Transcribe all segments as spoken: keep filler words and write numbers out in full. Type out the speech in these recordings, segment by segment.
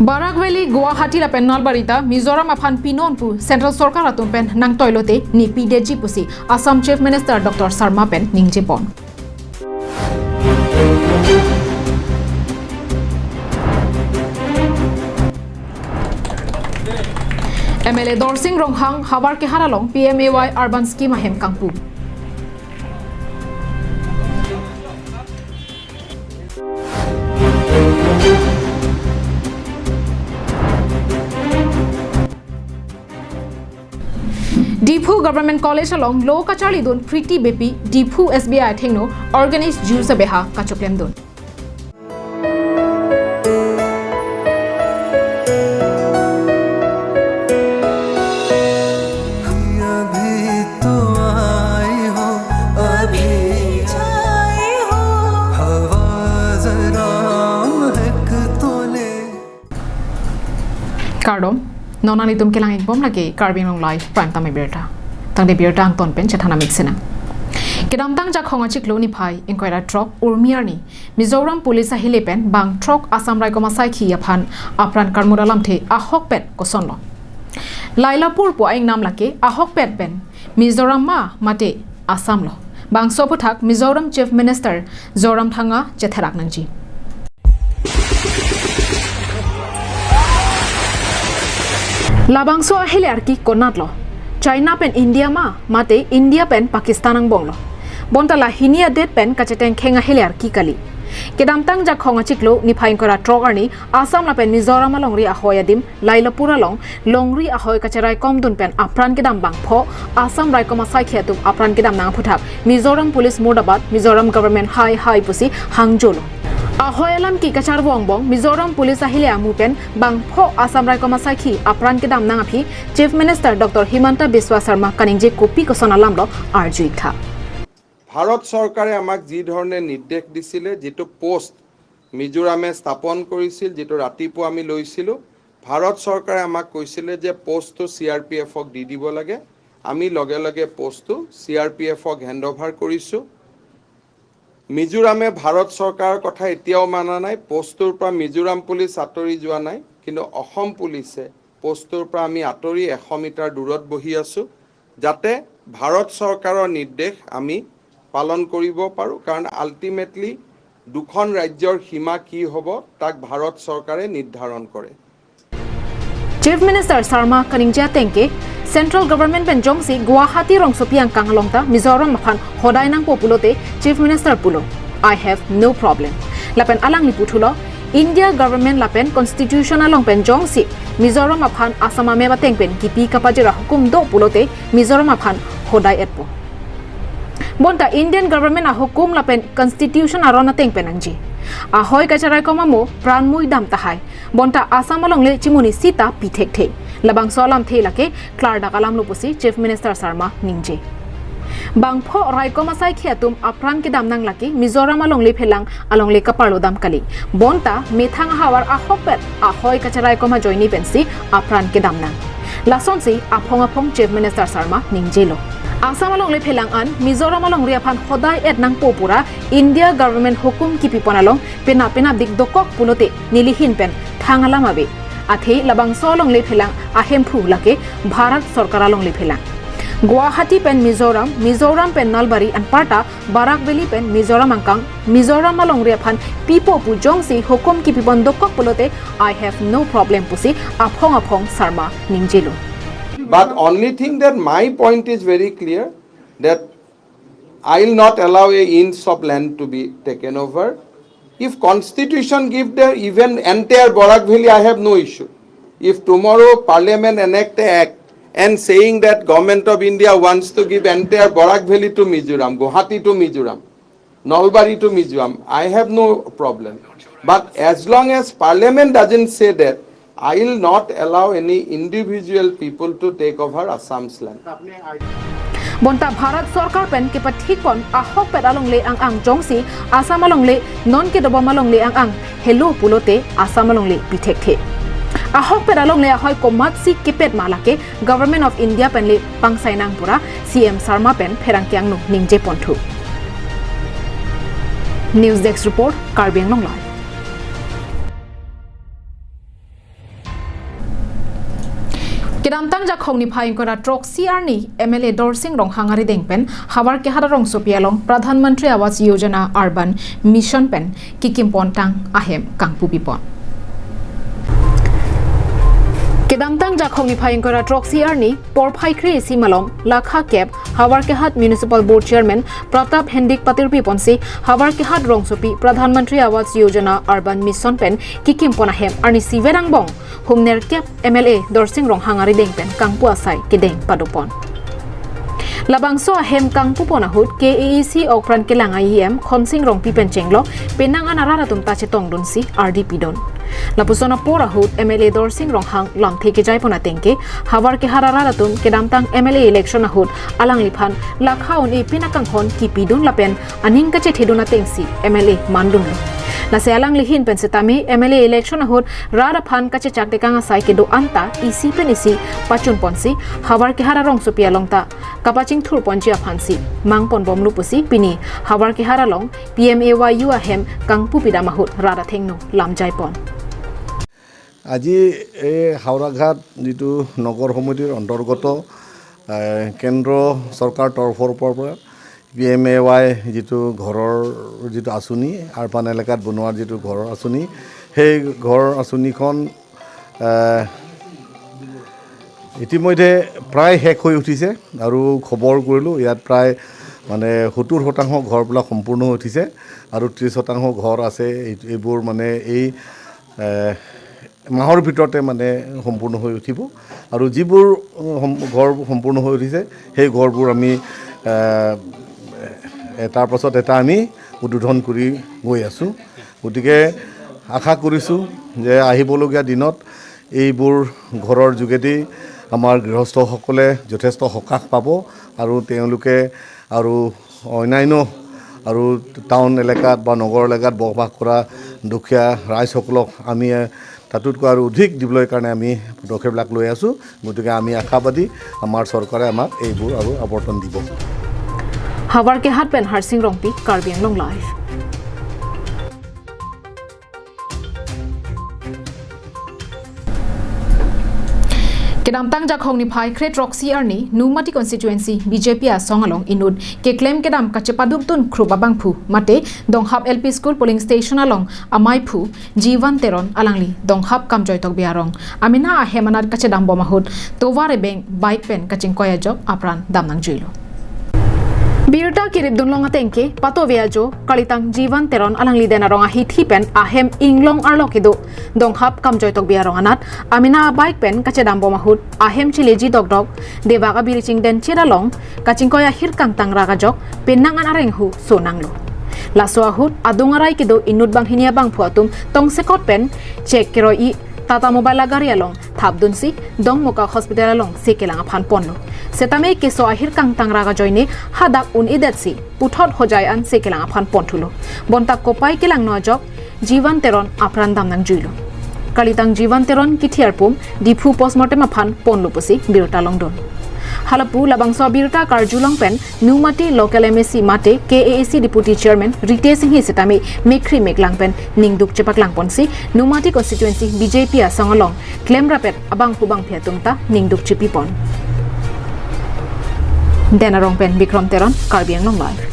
Barak Valley, Guwahati lapen Nalbari ta Mizoram aphan pinon pu Central Sorkar atum pen nangtoilote ne pidetji pusi Assam Chief Minister Doctor Sarma pen ningjepon. M L A Dorsing Ronghang havar kehar along P M A Y Urban Scheme ahem kangpu. Diphu Government College along lo kacharlidun Priti Beypi, Diphu S B I athengno organized juice abeha kachoklemdun. अभी तो आई हो, अभी जाए हो, हवा जरा महक तो ले। Kardom, non nanglitum kelang-ikbom lake Karbi Anglong Live Prime Time abirta. Tangte birta angton pen chethan amiksinang. Kedamtang Jakhong achiklo niphai ingkoi ra throk Urmi arni Mizoram Police ahile pen bang throk Assam Raikom asaikhi aphan apran karmut alamthe ahokpet kosonlo? Lailapur pu aingnam lake ahokpet pen Mizoram ma mate Assam lo? Bangso aphuthak Mizoram Chief Minister Zoramthanga chetherak nangji. Labangso ahile arki konatlo? China pen India ma mate India pen Pakistan angbonglo? Bonta la hini adet pen kachetengkheng ahile arki kali. Kedamtang Jakhong achiklo niphai ingkoi ra throk arni Assam lapen Mizoram alongri ahoi adim Lailapur along longri ahoi kacheraikomdun pen apran kedam bangpho Assam Raikom asaikhi atum apran kedam nang aphuthak Mizoram Police Murdabad, Mizoram Government Hai Hai pusi hangjolo. Ahoi alam ke kacharvo angbong Mizoram Police ahile amu pen bangpho Assam Raikom asaikhi apran kedam nang aphi Chief Minister Doctor Himanta Biswa Sarma kaningje kopi koson alamlo arju-ik tha. Bharat চৰকাৰে আমাক যি ধৰণে নিৰ্দেশ দিছিলে, যিটো পোষ্ট মিজোৰামে স্থাপন কৰিছিল, যিটো ৰাতিপুৱা আমি লৈছিলোঁ, ভাৰত চৰকাৰে আমাক কৈছিলে যে পোষ্টটো চি আৰ পি এফক দি দিব লাগে। আমি লগে লগে পোষ্টটো চি আৰ পি এফক হেণ্ড অভাৰ কৰিছোঁ। মিজোৰামে ভাৰত চৰকাৰৰ কথা এতিয়াও মানা নাই। পোষ্টটোৰ পৰা মিজোৰাম পুলিচ আঁতৰি যোৱা নাই, কিন্তু অসম পুলিচে পোষ্টটোৰ পৰা আমি আঁতৰি এশ মিটাৰ দূৰত বহি আছোঁ, যাতে ভাৰত চৰকাৰৰ নিৰ্দেশ আমি পালন কৰিব পাৰোঁ। কাৰণ আল্টিমেটলি দুখন ৰাজ্যৰ সীমা কি হ'ব, তাক ভাৰত চৰকাৰে নিৰ্ধাৰণ কৰে। Chief Minister Sarma kaningje ateng ke Central Government pen jongsi Guwahati rongsopi angkang along ta Mizoram aphan hodai nangpo pulote Chief Minister pulo, "I have no problem." Lapen alangli puthulo, India Government lapen Constitution along pen jongsi Mizoram aphan Assam amep ateng pen kipi kapajir ahukum do pulote Mizoram aphan hodai-etpo. Bonta Indian Government ahukum lapen Constitution aron ateng pen nangji. Ahoi kacharaikom amo pran mui dam tahai. Bonta Assam alongle chimuni sita pi thekthe. Labangso alamthe lake klardak alamlo pusi Chief Minister Sarma ningje. Bangpho raikom asaikhi atum apran kedam nang lake Mizoram alongle phelang alongle kaparlo dam kali. Bonta methang ahavar ahokpet ahoi kacharaikom ajoine pensi apran kedam nang. Lasonsi aphong aphong Chief Minister Sarma ningjelo. Assam alongle phelang an Mizoram alongri aphan hodai-et nangpo pura India Government hukum kipipon along penap penapdik dokok pulote nelihin pen thang alam ave. Athe labangso alongle phelang ahemphu lake Bharat Sorkar alongle phelang. Guwahati pen Mizoram, Mizoram pen Nalbari anparta Barak Valley pen Mizoram angkang, Mizoram alongri aphan pipo pu jongsi hukum kipipon dokok pulote, "I have no problem," pusi aphong aphong Sarma ningjelo. But only thing that my point is very clear, that I will not allow a inch of land to be taken over. If constitution give there, even entire Barak Valley, I have no issue. If tomorrow parliament enact a act and saying that government of India wants to give entire Barak Valley to Mizoram, Guwahati to Mizoram, Nalbari to Mizoram, I have no problem. But as long as parliament doesn't say that, I will not allow any individual people to take over Assam's land. Bonta Bharat Sorkar pen kepathikpon ahokpet alongle ang-ang jongsi Assam alongle non kedobom alongle ang-ang helo pulote Assam alongle pi thekthe. Ahokpet alongle ahoi komatsi kepet ma lake Government of India penle pangsai nang pura C M Sarma pen pherangke angno ningjeponthu. News Desk Report, Karbi Anglong Live. Kedamtang Jakhong niphai ingkoi ra throksi arni M L A Dorsing Ronghang arideng pen Howraghat arongsopi along Pradhan Mantri Awas Yojana Urban Mission pen kikim pontang ahem kangpupi pon. Kedamtang Jakhong niphai ingkoi ra throksi arni porphai kre-isi malom lakha kep Howraghat Municipal Board Chairman Pratap Hendik patirpi ponsi Howraghat rongsopi Pradhan Mantri Awas Yojana Urban Mission pen kikim pon ahem arnisi verang bong hum nerkep M L A Dorsing Ronghang arideng pen kangpu asai kedeng pado pon. Labangso ahem kangpu pon ahut K A A C okpran kelang a-E M Khonsing Rongpi pen chenglok penang an arat atum ta chetongdunsi ardi pidun. Lapuson apor ahut M L A Dorsing Ronghang lamthe kejai pon ateng ke Howraghat arat atum kedamtang M L A election ahut alangliphan lakha un-e pin akanghon kipidun lapen aning kachethedun atengsi M L A mandunlo. Lasi alangli ahin pen setame M L A election ahut rat aphan kachechak tekang asai kedo anta isi pen isi pachun ponsi Howraghat arongsopi along ta kapachingthur ponji aphansi mang pon bomlo pusi pini Howraghat along P M A Y U ahem kangpupi dam ahut rat athengno lamjai pon. আজি এই হাওৰাঘাট যিটো নগৰ সমিতিৰ অন্তৰ্গত, এ, কেন্দ্ৰ চৰকাৰ তৰফৰ পৰা P M A Y যিটো ঘৰৰ যিটো আঁচনি, আৰবান এলেকাত বনোৱাৰ যিটো ঘৰৰ আঁচনি, সেই ঘৰ আঁচনিখন, এ, ইতিমধ্যে প্ৰায় শেষ হৈ উঠিছে আৰু খবৰ কৰিলোঁ, ইয়াত প্ৰায় মানে সত্তৰ শতাংশ ঘৰবিলাক সম্পূৰ্ণ হৈ উঠিছে আৰু ত্ৰিছ শতাংশ ঘৰ আছে। এই-, এইবোৰ মানে এই, এ, মাহৰ ভিতৰতে মানে সম্পূৰ্ণ হৈ উঠিব আৰু যিবোৰ, উম, সম-, ঘৰ সম্পূৰ্ণ হৈ উঠিছে, সেই ঘৰবোৰ আমি, এ, এটাৰ পাছত এটা আমি উদ্বোধন কৰি গৈ আছোঁ। গতিকে আশা কৰিছোঁ যে আহিবলগীয়া দিনত এইবোৰ ঘৰৰ যোগেদি আমাৰ গৃহস্থসকলে যথেষ্ট সকাহ পাব আৰু তেওঁলোকে আৰু অন্যান্য আৰু টাউন এলেকাত বা নগৰ এলেকাত বসবাস কৰা দুখীয়া ৰাইজসকলক আমি, এ, তাতোতকৈ আৰু অধিক দিবলৈ কাৰণে আমি পদক্ষেপবিলাক লৈ আছোঁ। গতিকে আমি আশাবাদী আমাৰ চৰকাৰে আমাক এইবোৰ আৰু আৱৰ্তন দিব। Howraghat pen Harsing Rongpi, Karbi Anglong Live. Kedamtang Jakhong niphai kre throksi arni Nomati constituency B J P asong along inut keklem kedam kachepadukdun khrup abangphu mate Donghap L P School polling station along amaiphu Jivan Teron alangli Donghap Kamjoitokbi arong amena ahem anat kachedam bom ahut tovar ebeng bike pen kachingkoi ajok apran dam nangjuilo. Birta kiripdun long ateng ke patove ajo kalitang Jivan Teron alangli den arong ahithi pen ahem inglong arlo kedo Donghap Kamjoitokbi arong anat amena abike pen kachedam bom ahut ahem chileji dokdok debak abiri chingden chedalong kachingkoi ahir kangtang rak ajok penang an areng hu so nanglo. Laso ahut adung arai kedo inut banghini abangphu atum tongsekot pen chek keroi-i Tata Mobile agari along thapdunsi Dongmukak Hospital along sekelang aphan ponlo. Setame keso ahir kangtang rak ajoine hadak un-edetsi puthot hojai an sekelang aphan ponthulo. Bonta kopai kelangno ajok Jivan Teron apran dam nangjuilo. Kalitang Jivan Teron kithi arpum Diphu postmortem aphan ponlo pusi birta longdun. Halapu labangso birta karjulong pen Nomati local M A C mate K A A C Deputy Chairman Ritesh Enghi setame mekhri meklang pen ningduk chepaklang ponsi Nomati constituency B J P asong along klemrapet abangphu bangphi atum ta ningduk chipi pon. Den arong pen Bikram Teron, Karbi Anglong Live.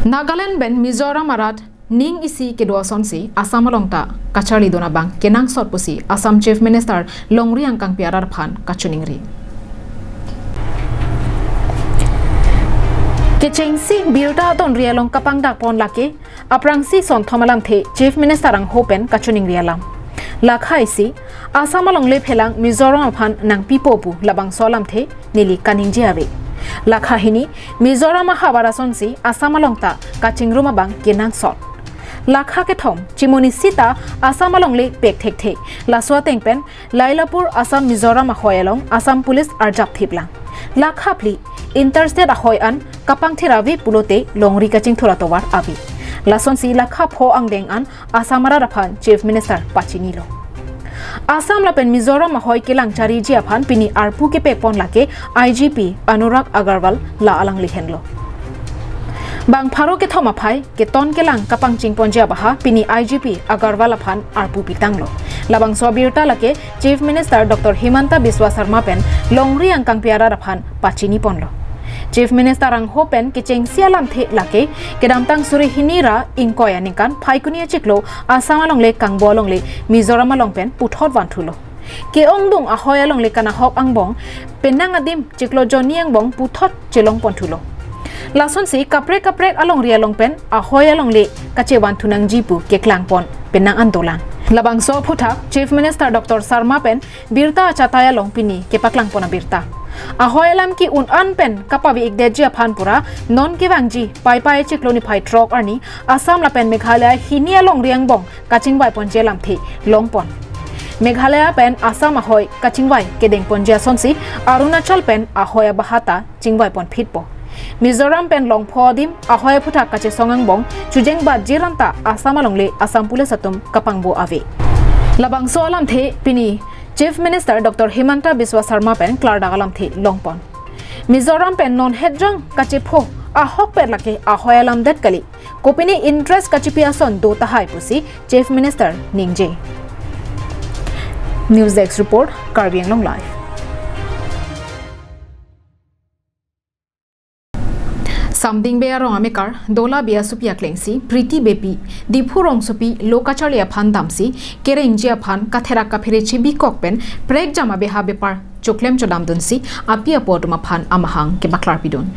Nagaland pen Mizoram arat ning isi kedo asonsi Assam along ta kacharlidun abang kenangsot pusi Assam Chief Minister Longri Angkangpi arat aphan kachiningri. Kechengsi birta atonri along kapangdak pon lake aphrangsi sonthom alamthe Chief Minister angho pen kachiningri alam. Lakha isi, Assam along le phelang Mizoram aphan nangpipo pu labangso alamthe neli kaningje ave. Lakha hini, Mizoram ahavar asonsi Assam along ta kachingrum abang kenangsot. Lakha kethom, chimoni sita Assam along le pek thekthe. Laso ateng pen Lailapur Assam Mizoram ahoi along Assam Police arjap thiplang. Lakha phli, interstate ahoi an kapangthir ave pulote longri kachingthur atovar ave. Lasonsi lakha pho angdeng an Assam arat aphan Chief Minister pachinilo. Assam lapen Mizoram ahoi kelang chariji aphan pini arpu kepek pon lake I G P Anurag Agarwal la alangli henlo. Bang pharo kethom aphai keton kelang kapangchingponji abaha pini I G P Agarwal aphan arpu pitanglo. Labangso abirta lake Chief Minister Doctor Himanta Biswa Sarma pen longri angkangpi arat aphan pachiniponlo. Chief Minister angho pen kechengsi alamthe lake kedamtang suri hini ra ingkoi aningkan Phaikuni achiklo Assam alongle kangbo alongle Mizoram along pen puthot vanthulo. Ke-ongdung ahoi alongle kanahok angbong penang adim chiklo jonni angbong puthot chelongponthulo. Lasonsi kaprek kaprek alongri along pen ahoi alongle kachevanthu nangji pu keklangpon penang an dolang. Labangso aphuthak Chief Minister Doctor Sarma pen birta achatai along pini kepaklangpon abirta. Ahoi alam ke-un an pen kapave-ikdetji aphan pura non kevangji Paipai achiklo niphai throk arni Assam lapen Meghalaya hini alongri angbong kachingvaiponji alamthe longpon. Meghalaya pen Assam ahoi kachingvai kedengponji asonsi Arunachal pen ahoi abahata chingvaiponphitpo. Mizoram pen longpho adim ahoi aphuthak kachesong angbong chujeng batjir anta Assam alongle Assam Police atum kapangbo ave. Labangso alamthe pini Chief Minister Doctor Himanta Biswa Sarma pen klardak alamthe longpon. Mizoram pen non hetjong kachepho ahokpet lake ahoi alamdet kali. Kopine interest kachipi ason do tahai pusi Chief Minister ningje. News Desk Report, Karbi Anglong Live. Samding Bey arong amekar Dola Bey asopi aklengsi Priti Beypi, Diphu rongsopi lo kacharli aphan damsi kerengji aphan katherak kaphere chibikok pen prekjam abeha bepar choklem chodamdunsi api apo atum aphan amahang kepaklarpidun.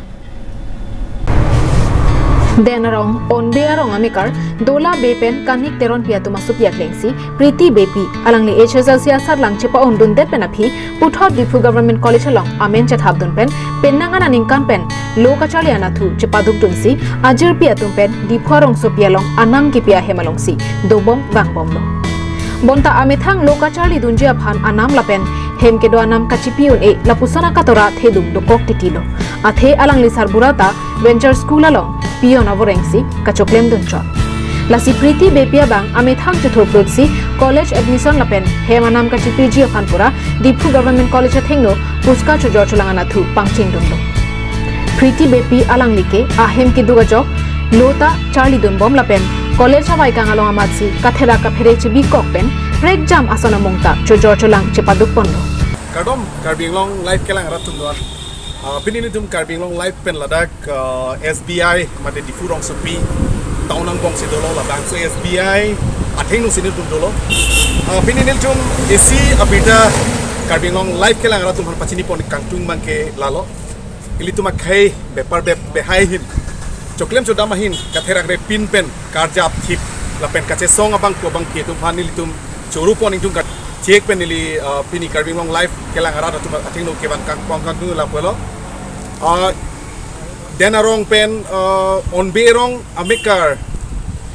Den arong Onbe arong amekar Dola Bey pen Kanik Teronpi atum asopi aklengsi Priti Beypi, alangli H S L C asatlang chepa-ongdundet pen aphi puthot Diphu Government College along amen chethapdun pen penang an aningkan pen lo kacharli anatthu chepadukdunsi ajirpi atum pen Diphu arongsopi along anam kipi ahem alongsi dobom vangbomlo. Bonta amethang lo kacharlidunji aphan anam lapen hem kedo anam kachipi un-e lapuson akatora thedung dokok titilo. Athe alangli sarbura ta Venture School along peon avorengsi kachoklemdunchot. Lasi Priti Beypi abang amethang chethurplutsi college admission lapen hem anam kachipiji aphan pura Diphu Government College athengno puska chojor cholang anatthu pangchengdunlo. Priti Beypi alangli ke ahem keduk ajok lo ta charlidunbom lapen college avaikang along amatsi katherak kaphere chibikok pen prekjam ason amung ta chojor cholang chepadukponlo. Kardom, Karbi Anglong Live kelang arat atum doan. Ah, pini nelitum Karbi Anglong Live pen ladak, ah, S B I mate Diphu rongsopi town angbongsi dolo, labangso S B I athengno si nelitum dolo. Ah, pini nelitum isi abirta Karbi Anglong Live kelang arat atum aphan pachinipon kangtung abangke lalo. Ilitum akhei bepar be-, behai ahin choklem chodam ahin katherak repin pen karjap thip lapen kachesong abangphu abangphi atum aphan nelitum chorupon ingtung kachek pen neli, ah, pini Karbi Anglong Live kelang arat atum athengno kevan kangpong kangtung lapulo. Ah, den arong pen, ah, Onbe arong amekar,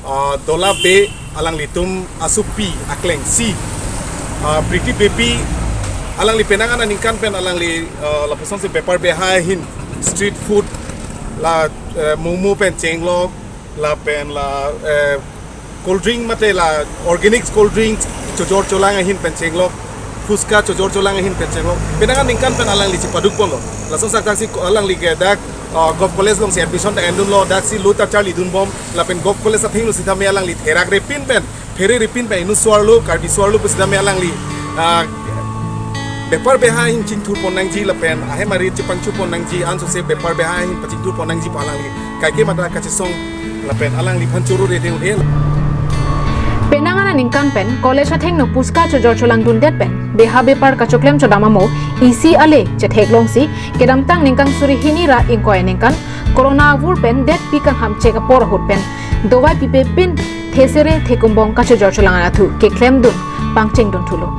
ah, Dola Bey alanglitum asopi aklengsi, ah, Priti Beypi alangli penang an aningkan pen alangli, ah, lapusonsi bepar behai ahin street food la, eh, momo pen chenglok lapen la, eh, cold drink mate la organic cold drinks chojor cholang ahin pen chenglok, puska chojor cholang ahin pen chenglok. Penang an aningkan pen alangli chepadukponlo. Lason saktaksi ko-, alangli ke dak, ah, Govt College alongsi admission ta endunlo, daksi lo ta charlidunbom lapen Govt College athengno sitame alangli therak repin pen, phere repin pen inut so-arlo, Karbi so-arlo pusitame alangli, ah, bepar behai ahin chingthurpon nangji lapen ahem arit chepangchupon nangji, ansose bepar behai ahin pachingthurpon nangji pu alangli kaike mata kachesong lapen alangliphan choro rete un-e. Penang an aningkan pen college athengno puska chojor cholangdundet pen beha bepar kachoklem chodam amo isi ale chetheklongsi kedamtang ningkan suri hini ra ingkoi aningkan corona avur pen detpi kangham chek apor ahut pen dovai pipepin thesere thekumbong kachojor cholang anatthu keklemdun pangchengdunthulo.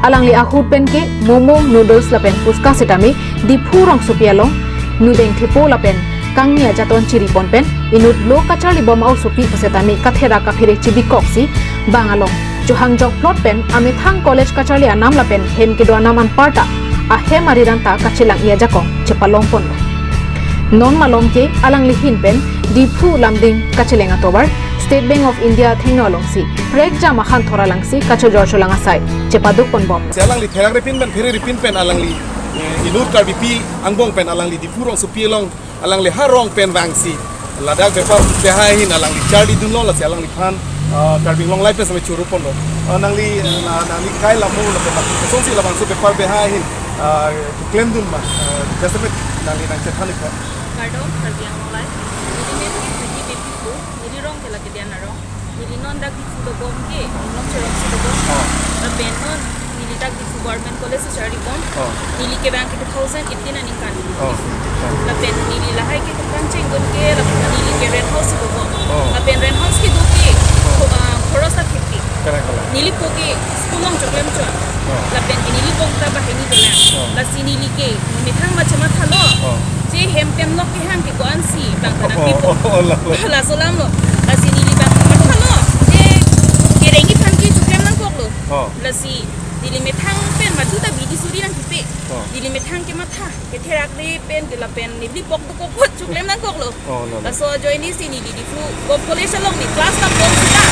Alangli ahut pen ke momo, noodles lapen puska sitame Diphu rongsopi along nudeng thepo lapen kangni ajaton chiripon pen inut lo kacharlibom a-osopi pusitame katherak kaphere chibikoksi bang along chohangjokplot pen amethang college kacharli anam lapen hem kedo anam anparta ahem arit anta kachelang-i ajakong chepalongponlo. Non malom ke alangli ahin pen Diphu Lumding kacheleng atovar State Bank of India athengno alongsi prekjam ahan thoralangsi kachojor cholang asai chepadukponbom. Si alangli therak repin pen phere repin pen alangli, eh, inut Karbipi angbong pen alangli Diphu rongsopi along alangli ha rong pen vangsi Ladak bepar beha ahin alangli charlidunlo, lasi alangliphan, ah, Karbi Anglong Live pen sitame choro ponlo. Ah, nangli, ah, nangli kai lamu lapen kosonsi labangso bepar beha ahin, ah, klemdun ma, ah, jasemet nangli nangchethan iknon. Kardom, Karbi Anglong Live. Neli men ke Priti Beypi pu, neli rong ke la Kedian arong. Neli non dak Diphu dobom ke, Inglong Cherongsi dobom. Oh. Lapen non neli dak Diphu Government College si charlibom. Oh. Neli kevang ke two thousand eighteen aningkan. Oh. Diphu. Oh. Lapen neli lahai ke kepangchengdun ke, lapen neli ke rent house si dobom. Oh. Lapen rent house kedo ke, Oh. ko-, ah, khoros ta thekthek. Correct, correct. Neli po ke school along choklem chot. Oh. Lapen ke neli pong ta banghini dolang. Oh. Lasi neli ke methang ma chemathalo. Oh. Je hem temlok kehang ke ko-ansi bang ta nangpipo. Oh, oh, oh, la, la. Laso alamlo. Lasi neli bang mathalo. Je kereng iphan ke choklem nangkoklo. Oh. Lasi neli methang pen madu ta bidi suri nangkipi. Oh. Neli methang kematha, ketherak de pen ke lapen neli pok dokok apot choklem nangkoklo. Oh, no, no. Laso ajoine si neli Diphu Govt College along neli class ta pon sita.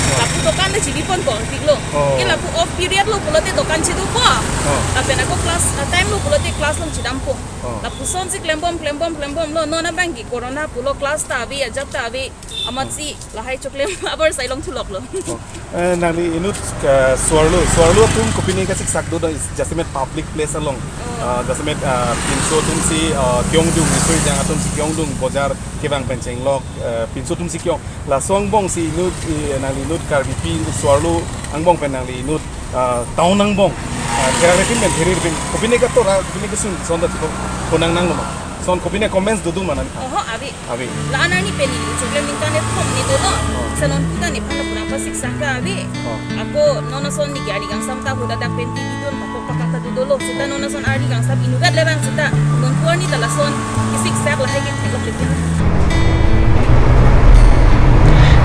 Oh. Lapu dokan ta chibipon ko piklo. Oh. Ke lapu off period lo pulote dokan chidopo. Oh. Lapen ako class, ah, time lo pulote class along chidampo. Oh. Lapuson si klembom, klembom, klembomlo. Non abang ke corona pulo, class ta ave, ajat ta ave. Amatsi lahai choklem abor sai longthuloklo. Oh. Eh, nangli inut, eh, so-arlo, so-arlo atum kopine kasiksak do, do is jasemet public place along. Oh. Ah, jasemet, ah, pinso atumsi, ah, ke-ongdung, isoi jang atumsi ke-ongdung, bojar kevang pen chenglok, eh, pinso atumsi ke-ong. Laso angbong si inut, i, nangli inut Karbipi so-arlo angbong pen nangli inut, ah, town angbong. Ah, therak lepin pen therir pin. Kopine katora, kopine kesung, son ta tipo, konang nanglo ma. Son kopine comments dodun ma nangli. Oho, ave. Ave. La-an arni pen neli choklem ningkan kethom ni dolo. Oh. Sa non puta nephan lapu nangpasiksak ta ave. Oh. Ako non ason neli ke ari kangsam ta huda dak pen T V dun pakok pakak ta dodolo. Seta non ason ari kangsam inutvet le bang seta. Non pu arni ta lason kesiksak lahai ke theklok lepin.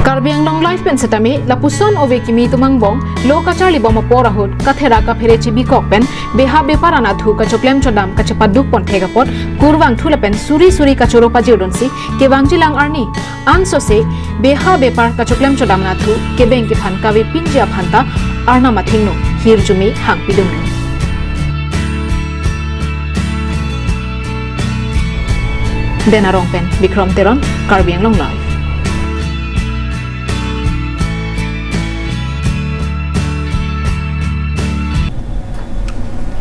Karbi Anglong Live pen setame lapuson ove kimi atum angbong lo kacharlibom apor ahut katherak kaphere chibikok pen beha bepar anatthu kachoklem chodam kachepaduk ponthek apot kurvangthu lapen suri suri kachoro pajirdunsi kevangjilang arni ansose beha bepar kachoklem chodam anatthu kebeng kethan kavepinji aphanta Arnam athengno hirjume hangpidunlo. Den Arong pen Bikrom Teron, Karbi Anglong Live.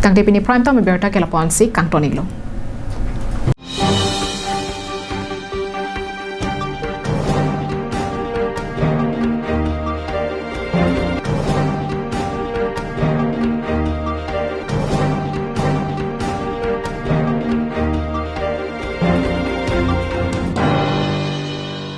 Tangte pini Prime Time abirta ke lapu-ansi kangton-iklo.